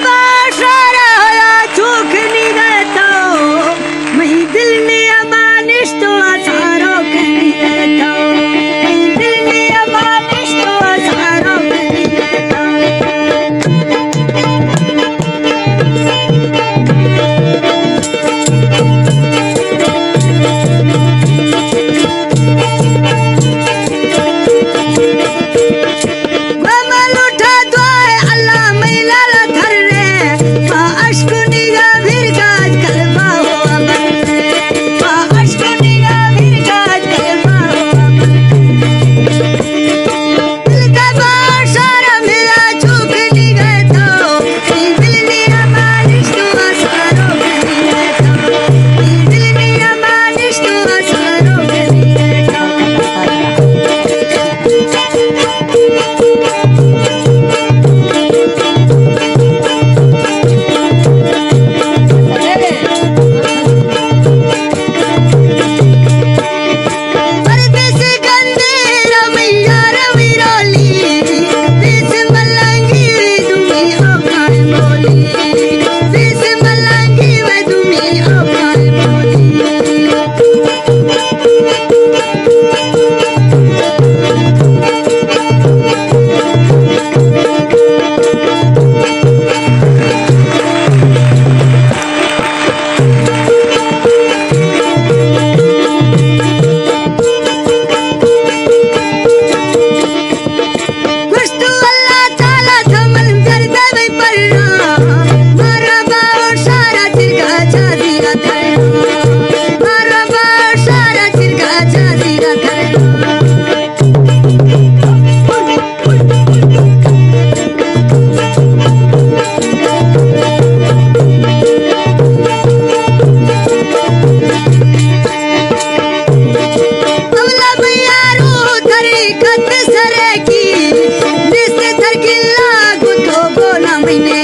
باشارا ہیا چوک نی گئے تو، مئی دل نی اما نشتو اسارو کنی گئے تو، مئی دل نی اما نشتو اسارو کنی گئے تو۔ گوما لوٹا دعائے اللہ مئی لالا تھر رے، پا اشکو نیگا بھیر گاج کلمہ ہو امر رے، پا اشکو نیگا بھیر گاج کلمہ ہو امر رے۔ دل دا باشارا مئی چوک نی گئے تو، گوشتو اللہ تعالی تھا ملم کر دے بھئی پرنا، مارا باو شارا چرگا چا دیگا تھرنا، مارا باو شارا چرگا چا دیگا تھرنا۔ اولا میارو تھری کت سرکی، نست تھر گلا گتو گونا مئی نے